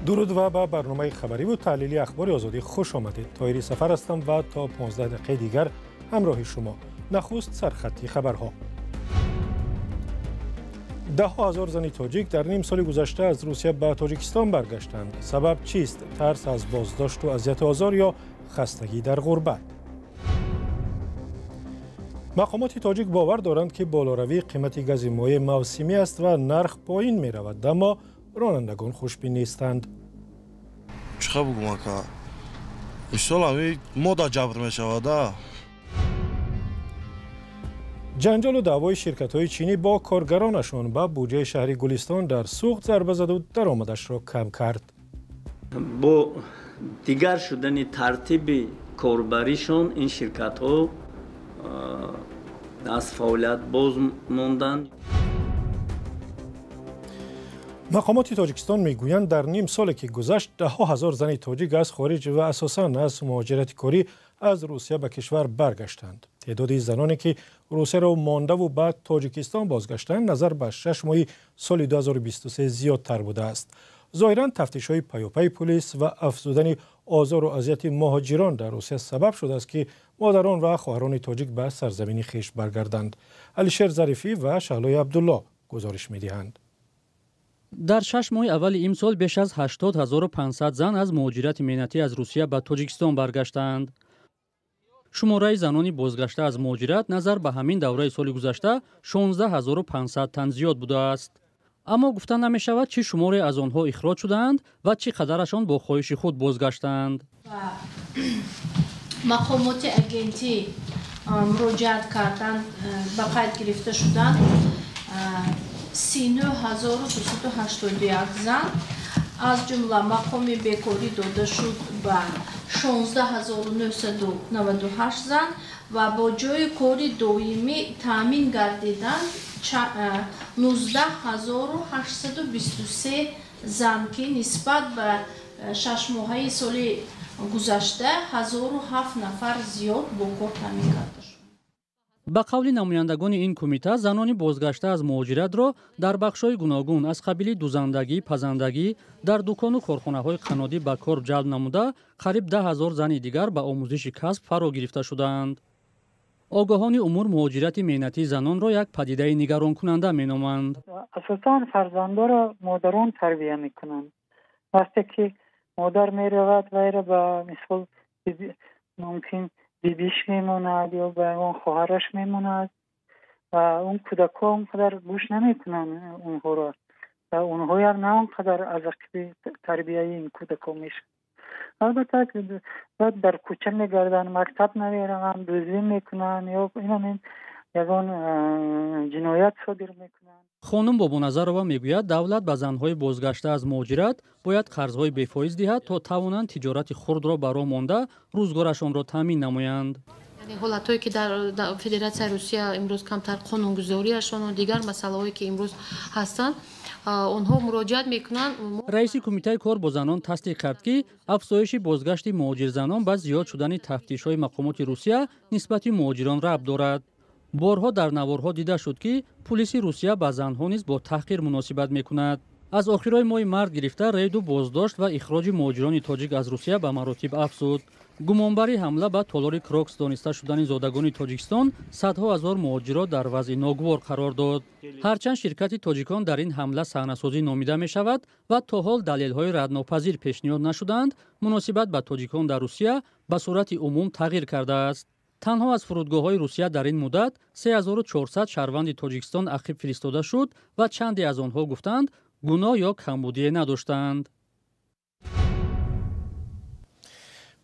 Дуруд ва ба барномаи хабарӣ ва таҳлилии Ахбори Озодӣ хуш омадед. Тоҳири Сафар ҳастам ва то 15 дақиқаи дигар ҳамроҳи шумо. Нахуст сархатти хабарҳо. Даҳҳо ҳазор зани тоҷик дар ним соли гузашта аз Русия ба Тоҷикистон баргаштанд. Сабаб чист? Тарс аз боздошту азияту озор ё хастагӣ дар ғурбат? Мақомоти тоҷик бовар доранд, ки болоравии қимати гази моеъ мавсимӣ аст ва нарх поин меравад, аммо ронандагон хушбин нестанд. Чӣ хел бугум, ака? Мисол, ами мода ҷабр мешавада. Ҷанҷолу даъвои ширкатҳои чинӣ бо коргаронашон ба буҷаи шаҳри Гулистон дар Суғд зарба заду даромадашро кам кард. Бо дигар шудани тартиби корбаришон ин ширкатҳо аз фаъолият боз монданд. Мақомоти Тоҷикистон мегӯянд, дар ним соле ки гузашт, даҳҳо ҳазор зани тоҷик аз хориҷ ва асосан аз муҳоҷирати корӣ аз Русия ба кишвар баргаштанд. Теъдоди заноне ки Русияро мондаву ба Тоҷикистон бозгаштанд, назар ба 6 моҳи соли 2023 зиёдтар будааст. Зоҳиран, тафтишҳои паёпайи пулис ва афзудани озору азияти муҳоҷирон дар Русия сабаб шудааст, ки модарон ва хоҳарони тоҷик ба сарзамини хеш баргарданд. Алишер Зарифӣ ва Шаҳлои Абдулло гузориш медиҳанд. Дар 6 моҳи аввали имсол беш аз 80 500 зан аз муҳоҷирати меҳнатӣ аз Русия ба Тоҷикистон баргаштаанд. Шумораи занони бозгашта аз муҳоҷират назар ба ҳамин давраи соли гузашта 16 500 тан зиёд будааст, аммо гуфта намешавад, чӣ шуморе аз онҳо ихроҷ шудаанд ва чӣ қадарашон бо хоҳиши худ бозгаштаанд. Мақомоти агентӣ муроҷиат карданд, ба қайд гирифта шуданд 39 281 зан. Аз ҷумла мақоми бекорӣ дода шуд ба 16 998 зан ва бо ҷойи кори доимӣ таъмин гардиданд 19 823 зан, ки нисбат ба шашмоҳаи соли гузашта 1007 нафар зиёд бо кор таъмин карда шуд. Ба қавли намояндагони ин кумита, занони бозгашта аз муҳоҷиратро дар бахшҳои гуногун, аз қабили дузандагӣ, пазандагӣ, дар дукону корхонаҳои қаннодӣ ба кор ҷалб намуда, қариб 10 000 зани дигар ба омӯзиши касб фаро гирифта шудаанд. Огоҳони умур муҳоҷирати меҳнатии занонро як падидаи нигаронкунанда меноманд. Асосан фарзандоро модарон тарбия мекунанд. Вақте ки модар меравад, вайро ба мисол мумкин бибиш мемонад ё ба ягон хоҳараш мемонад ва он кӯдакҳо он қадар гӯш намекунанд онҳоро ва онҳоям на он қадар аз ақиби тарбияи ин кӯдакҳо мешаванд. Албатта, баъд дар кӯча мегарданд, мактаб намераванд, дуздӣ мекунанд ё инамин ягон ҷиноят содир мекунанд. Хонум Бобоназарова мегӯяд, давлат ба занҳои бозгашта аз муҳоҷират бояд қарзҳои бефоиз диҳад, то тавонанд тиҷорати хурдро ба роҳ монда, рӯзгорашонро таъмин намоянд. Яъне ҳолатҳое, ки дар Федератсияи Русия имрӯз камтар қонунгузориашону дигар масъалаҳое, ки имрӯз ҳастанд, онҳо муроҷиат мекунанд. Раиси кумитаи кор бо занон тасдиқ кард, ки афзоиши бозгашти муҳоҷирзанон ба зиёд шудани тафтишҳои мақомоти Русия нисбати муҳоҷирон рабт дорад. Борҳо дар наворҳо дида шуд, ки пулиси Русия ба занҳо низ бо таҳқир муносибат мекунад. Аз охирҳои моҳи март гирифта рейду боздошт ва ихроҷи муҳоҷирони тоҷик аз Русия ба маротиб афзуд. Гумонбари ҳамла ба толори Крокус дониста шудани зодагони Тоҷикистон садҳо ҳазор муҳоҷирро дар вазъи ногувор қарор дод. Ҳарчанд ширкати тоҷикон дар ин ҳамла саҳнасозӣ номида мешавад ва то ҳол далелҳои раднопазир пешниҳод нашудаанд, муносибат ба тоҷикон дар Русия ба сурати умум тағйир кардааст. Танҳо аз фурудгоҳҳои Русия дар ин муддат 3400 шаҳрванди Тоҷикистон ақиб фиристода шуд ва чанде аз онҳо гуфтанд, гуноҳ ё камбудие надоштанд.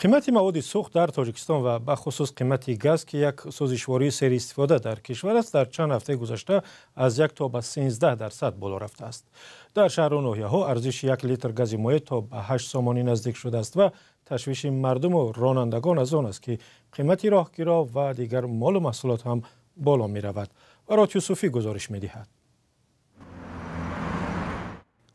Қимати маводи сӯхт дар Тоҷикистон ва бахусус қимати газ, ки як сӯзишвории серистифода дар кишвар аст, дар чанд ҳафтаи гузашта аз 1 то ба 13% боло рафтааст. Дар шаҳру ноҳияҳо арзиши 1 литр гази моеъ то ба 8 сомонӣ наздик шудааст ва ташвиши мардуму ронандагон аз он аст, ки қимати роҳкиро ва дигар молу маҳсулот ҳам боло меравад. Барот Юсуфӣ гузориш медиҳад.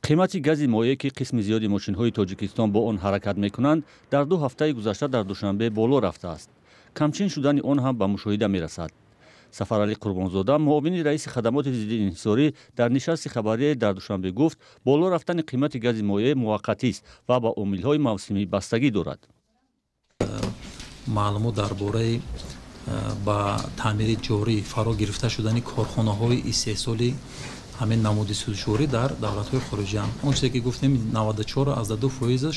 Қимати гази моеъ, ки қисми зиёди мошинҳои Тоҷикистон бо он ҳаракат мекунанд, дар 2 ҳафтаи гузашта дар Душанбе боло рафтааст. Камчин шудани он ҳам ба мушоҳида мерасад. Сафаралӣ Қурбонзода, муовини раиси хадамоти зидди инҳисорӣ, дар нишасти хабарие дар Душанбе гуфт, боло рафтани қимати гази моеъ муваққатист ва ба омилҳои мавсимӣ бастагӣ дорад. Маълумот дар бораи ба таъмири ҷорӣ фаро гирифта шудани корхонаҳои истеҳсоли ҳамин намуди сӯзишворӣ дар давлатҳои хориҷиам. Он чизе ки гуфтем, 94,2 фоизаш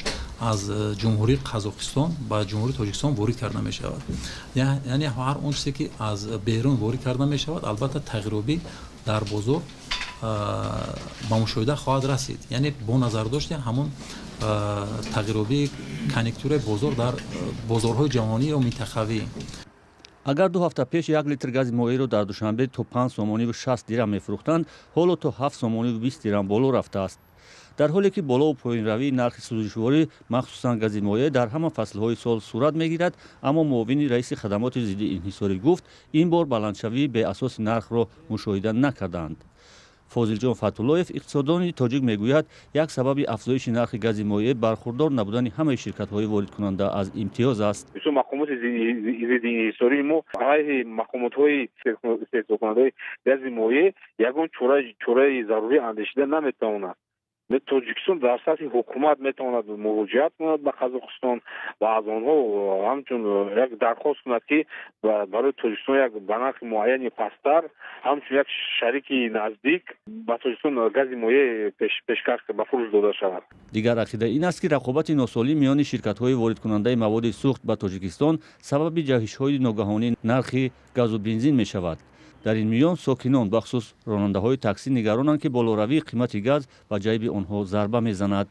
аз Ҷумҳурии Қазоқистон ба Ҷумҳурии Тоҷикистон ворид карда мешавад. Яъне ҳар он чизе ки аз берун ворид карда мешавад, албатта, тағйирёбӣ дар бозор ба мушоҳида хоҳад расид, яъне бо назардошти ҳамон тағйирёбии конъюнктураи бозор дар бозорҳои ҷаҳонӣ ё минтақавӣ. Агар 2 ҳафта пеш 1 литр гази моеъро дар Душанбе то 5 сомониву 60 дирам мефурӯхтанд, ҳоло то 7 сомониву 20 дирам боло рафтааст. Дар ҳоле ки болову поёнравии нархи сӯзишворӣ, махсусан гази моеъ, дар ҳама фаслҳои сол сурат мегирад, аммо муовини раиси хадамоти зидди инҳисорӣ гуфт, ин бор баландшавии беасоси нархро мушоҳида накардаанд. Фозилҷон Фатуллоев, иқтисоддони тоҷик, мегӯяд, як сабаби афзоиши нархи гази моеъ бархурдор набудани ҳамаи ширкатҳои воридкунанда аз имтиёз аст. Бисёр мақомоти зидди инҳисории мо алайҳи мақомотҳои истеҳсолкунандаи гази моеъ ягон чораи зарурӣ андешида наметавонад. Тоҷикистон дар сатҳи ҳукумат метавонад муроҷиат кунад ба Қазоқистон ва аз онҳо ҳамчун як дархост кунад, ки барои Тоҷикистон як ба нархи муайяни пасттар, ҳамчун як шарики наздик, ба Тоҷикистон гази моеъ пешкаш, ба фурӯш дода шавад. Дигар ақида ин аст, ки рақобати носолим миёни ширкатҳои воридкунандаи маводи сӯхт ба Тоҷикистон сабаби ҷаҳишҳои ногаҳонии нархи газу бензин мешавад. Дар ин миён сокинон, бахусус ронандаҳои таксӣ, нигаронанд, ки болоравии қимати газ ба ҷайби онҳо зарба мезанад.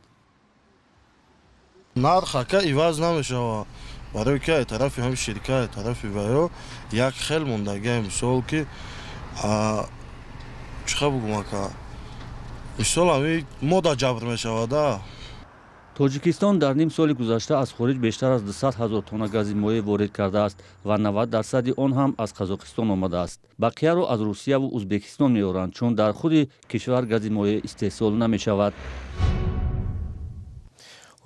Нарх, ака, иваз намешавад, барои ки ай тарафи ҳами ширкат, ай тарафи ваё як хел мондагия. Мисол, ки чӣ хел бугум, ака, мисол, ҳами мода ҷабр мешавада. Тоҷикистон дар ним соли гузашта аз хориҷ бештар аз 200 ҳазор тонна гази моеъ ворид кардааст ва 90 дарсади он ҳам аз Қазоқистон омадааст. Бақияро аз Русияву Узбекистон меоранд, чун дар худи кишвар гази моеъ истеҳсол намешавад.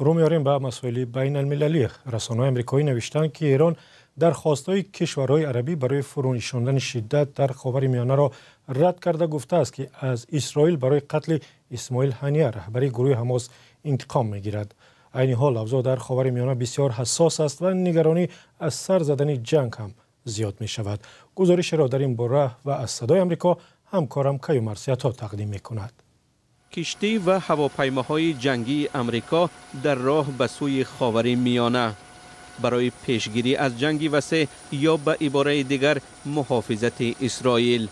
Рӯ меорем ба масоили байналмилалӣ. Расонаҳои амрикоӣ навиштанд, ки Эрон дархостҳои кишварҳои арабӣ барои фурӯнишондани шиддат дар Ховари Миёнаро рад карда, гуфтааст, ки аз Исроил барои қатли Исмоил Ҳания, раҳбари гурӯҳи Ҳамос, интиқом мегирад. Айни ҳол авзоъ дар Ховари Миёна бисёр ҳассос аст ва нигаронӣ аз сар задани ҷанг ҳам зиёд мешавад. Гузоришеро дар ин бора ва аз Садои Амрико ҳамкорам Каюм Арсиято тақдим мекунад. Киштӣ ва ҳавопаймоҳои ҷангии Амрико дар роҳ ба сӯи Ховари Миёна барои пешгирӣ аз ҷанги васеъ ё ба ибораи дигар муҳофизати Исроил.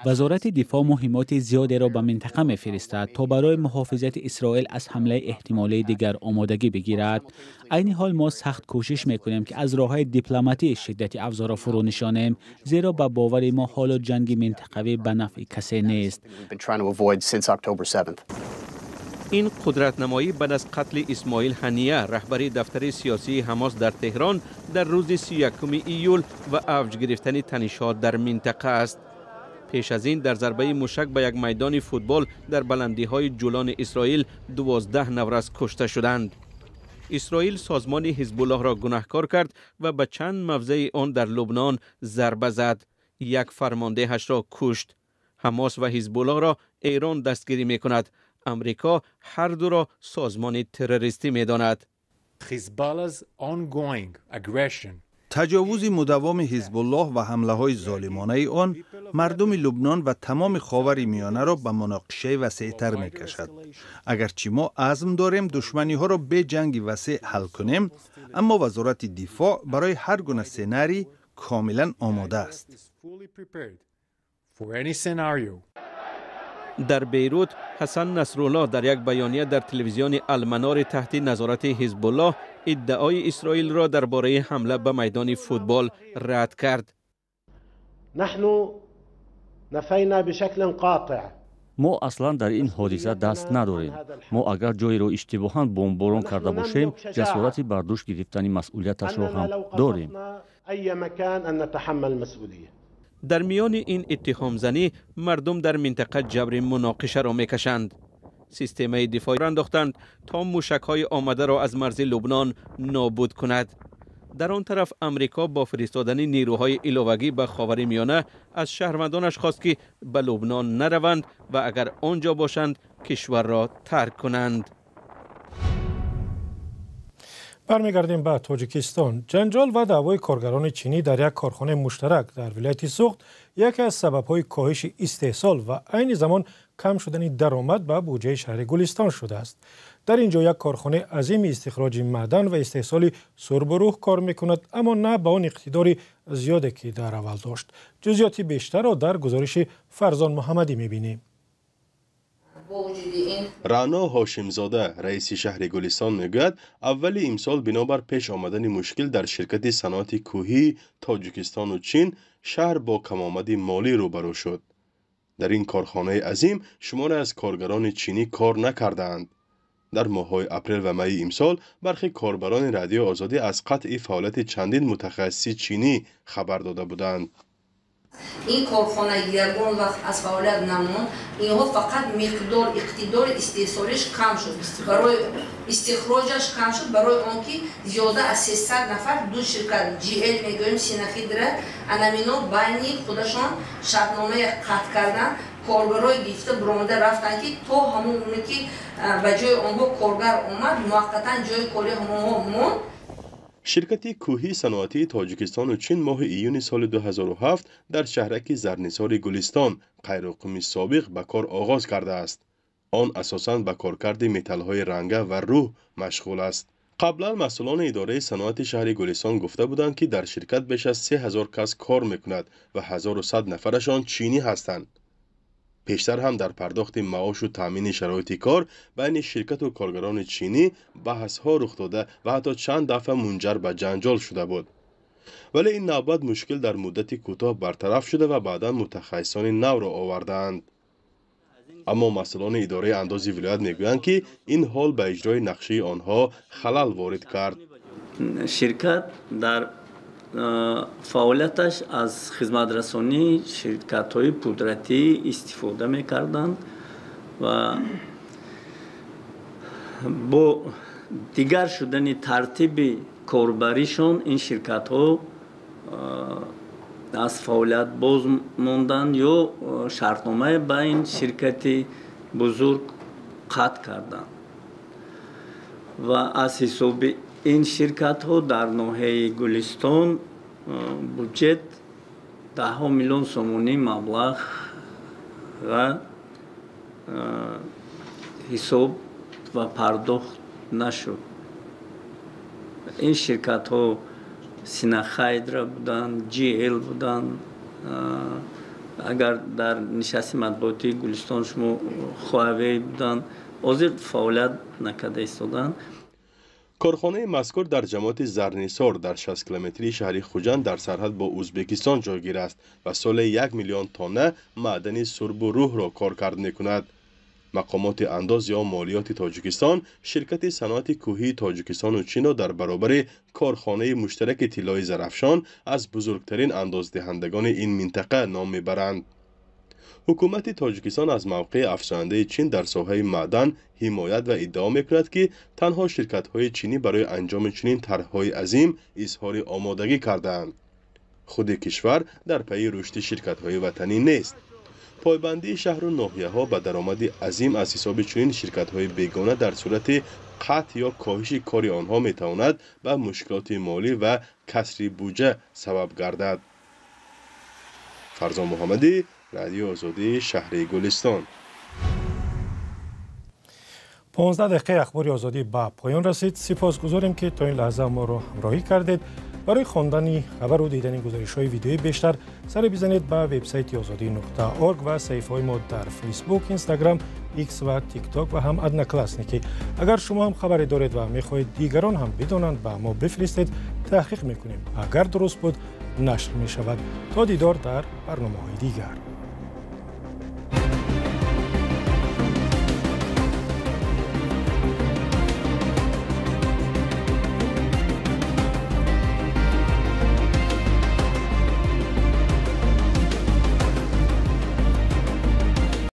Вазорати дифоъ муҳиммоти зиёдеро ба минтақа мефиристад, то барои муҳофизати Исроил аз ҳамлаи эҳтимолии дигар омодагӣ бигирад. Айни ҳол мо сахт кӯшиш мекунем, ки аз роҳҳои дипломатӣ шиддати авзоъро фурӯ нишонем, зеро ба бовари мо ҳоло ҷанги минтақавӣ ба нафъи касе нест. Ин қудратнамоӣ баъд аз қатли Исмоил Ҳания, раҳбари дафтари сиёсии Ҳамос дар Теҳрон дар рӯзи 31 июл ва авҷ гирифтани танишҳо дар минтақа аст. Пеш аз ин дар зарбаи мушак ба як майдони футбол дар баландиҳои Ҷулони Исроил 12 наврас кушта шуданд. Исроил созмони Ҳизбуллоҳро гунаҳкор кард ва ба чанд мавзеи он дар Лубнон зарба зад, як фармондеҳашро кушт. Ҳамос ва Ҳизбуллоҳро Эрон дастгирӣ мекунад. Амрико ҳар дуро созмони террористӣ медонад. Таҷовузи мудаввоми Ҳизбуллоҳ ва ҳамлаҳои золимонаи он мардуми Лубнон ва тамоми Ховари Миёнаро ба муноқишаи васеътар мекашад. Агарчи мо азм дорем душманиҳоро бе ҷанги васеъ ҳал кунем, аммо Вазорати дифоъ барои ҳар гуна сценарий комилан омода аст. Дар Бейрут Ҳасан Насруллоҳ дар як баёния дар телевизиони Алманори таҳти назорати Ҳизбуллоҳ иддаои Исроилро дар бораи ҳамла ба майдони футбол рад кард. نحن نفينا بشكل قاطع Мо аслан дар ин ҳодиса даст надорем. Мо агар ҷойеро иштибоҳан бомборон карда бошем, ҷасорати бар дӯш гирифтани масъулияташро ҳам дорем. أي مكان أن نتحمل المسؤولية. Дар миёни ин иттиҳомзанӣ мардум дар минтақа ҷабри муноқишаро мекашанд. Системаи дифоъ андохтанд, то мушакҳои омадаро аз марзи Лубнон нобуд кунад. Дар он тараф Амрико бо фиристодани нерӯҳои иловагӣ ба Ховари Миёна аз шаҳрвандонаш хост, ки ба Лубнон нараванд ва агар он ҷо бошанд, кишварро тарк кунанд. Бармегардем ба Тоҷикистон. Ҷанҷол ва даъвои коргарони чинӣ дар як корхонаи муштарак дар вилояти Суғд яке аз сабабҳои коҳиши истеҳсол ва айни замон кам шудани даромад ба буҷаи шаҳри Гулистон шудааст. Дар ин ҷо як корхонаи азими истихроҷи маъдан ва истеҳсоли сурбу рӯҳ кор мекунад, аммо на ба он иқтидори зиёде, ки дар аввал дошт. Ҷузъиёти бештарро дар гузориши Фарзон Муҳаммадӣ мебинем. Раъно Ҳошимзода, раиси шаҳри Гулистон, мегӯяд, аввали имсол бинобар пеш омадани мушкил дар ширкати саноати кӯҳии Тоҷикистону Чин шаҳр бо камомади молӣ рӯбарӯ шуд. Дар ин корхонаи азим шуморе аз коргарони чинӣ кор накардаанд. Дар моҳҳои апрел ва майи имсол бархе корбарони Радиои Озодӣ аз қатъи фаъолияти чандин мутахассиси чинӣ хабар дода буданд. Ин корхона ягон вақт аз фаъолият намонд. Инҳо фақат миқдор, иқтидори истеҳсолиш кам шуд, барои истихроҷаш кам шуд, барои он ки зиёда аз 300 нафар ду ширкат GL мегӯем, Синахидра, анамино байни худашон шартномае қатъ карданд. Коргарои гирифта буромада рафтанд, ки то ҳамон оне ки ба ҷои онҳо коргар омад, муваққатан ҷои кори ҳамонҳо монд. Ширкати кӯҳии саноатии Тоҷикистону Чин моҳи июни соли 2007 дар шаҳраки Зарнисори Гулистон, Қайроққуми собиқ, ба кор оғоз кардааст. Он асосан ба коркарди металлҳои ранга ва рӯҳ машғул аст. Қаблан масъулони идораи саноати шаҳри Гулистон гуфта буданд, ки дар ширкат беш аз 3000 кас кор мекунад ва 1100 нафарашон чинӣ ҳастанд. Пештар ҳам дар пардохти маошу таъмини шароити кор байни ширкату коргарони чинӣ баҳсҳо рух дода ва ҳатто чанд дафъа мунҷар ба ҷанҷол шуда буд. Вале ин навбат мушкил дар муддати кӯтоҳ бартараф шуда ва баъдан мутахассисони навро овардаанд. Аммо масъулони идораи андози вилоят мегӯянд, ки ин ҳол ба иҷрои нақшаи онҳо халал ворид кард. Ширкат дар фаъолияташ аз хизматрасонии ширкатҳои пудратӣ истифода мекарданд ва бо дигар шудани тартиби корбаришон ин ширкатҳо аз фаъолият боз монданд ё шартномае ба ин ширкати бузург қатъ карданд ва аз ҳисоби ин ширкатҳо дар ноҳияи Гулистон буҷет даҳҳо миллион сомонӣ маблағ ва ҳисоб ва пардохт нашуд. Ин ширкатҳо Синахайдра буданд, GL буданд. Агар дар нишасти матбуотии Гулистон шумо Хуавей буданд, ҳозир фаъолият накарда истоданд. Корхонаи мазкур дар ҷамоати Зарнисор дар 60 километрии шаҳри Хуҷанд дар сарҳад бо Ӯзбекистон ҷойгир аст ва соле 1 миллион тонна маъдани сурбу рӯҳро коркард мекунад. Мақомоти андоз ё молиёти Тоҷикистон ширкати саноати кӯҳии Тоҷикистону Чинро дар баробари корхонаи муштараки тиллои Зарафшон аз бузургтарин андоздиҳандагони ин минтақа ном мебаранд. Ҳукумати Тоҷикистон аз мавқеи афзояндаи Чин дар соҳаи маъдан ҳимоят ва иддао мекунад, ки танҳо ширкатҳои чинӣ барои анҷоми чунин тарҳҳои азим изҳори омодагӣ кардаанд. Худи кишвар дар пайи рушди ширкатҳои ватанӣ нест. Пойбандии шаҳру ноҳияҳо ба даромади азим аз ҳисоби чунин ширкатҳои бегона дар сурати қатъ ё коҳиши кори онҳо метавонад ба мушкилоти молӣ ва касри буҷа сабаб гардад. Фарзон Муҳаммадӣ, Радиои Озодӣ, шаҳри Гулистон. 15 дақиқаи ахбори Озодӣ ба поён расид. Сипосгузорем, ки то ин лаҳза моро ҳамроҳӣ кардед. Барои хондани хабару дидани гузоришҳои видеои бештар саре бизанед ба вебсайти озодӣ.орг ва саҳифаҳои мо дар Фейсбук, Инстаграм, Икс ва Тикток ва ҳам Одноклассники. Агар шумо ҳам хабаре доред ва мехоҳед дигарон ҳам бидонанд, ба мо бифиристед, таҳқиқ мекунем. Агар дуруст буд, нашр мешавад. То дидор дар барномаҳои дигар.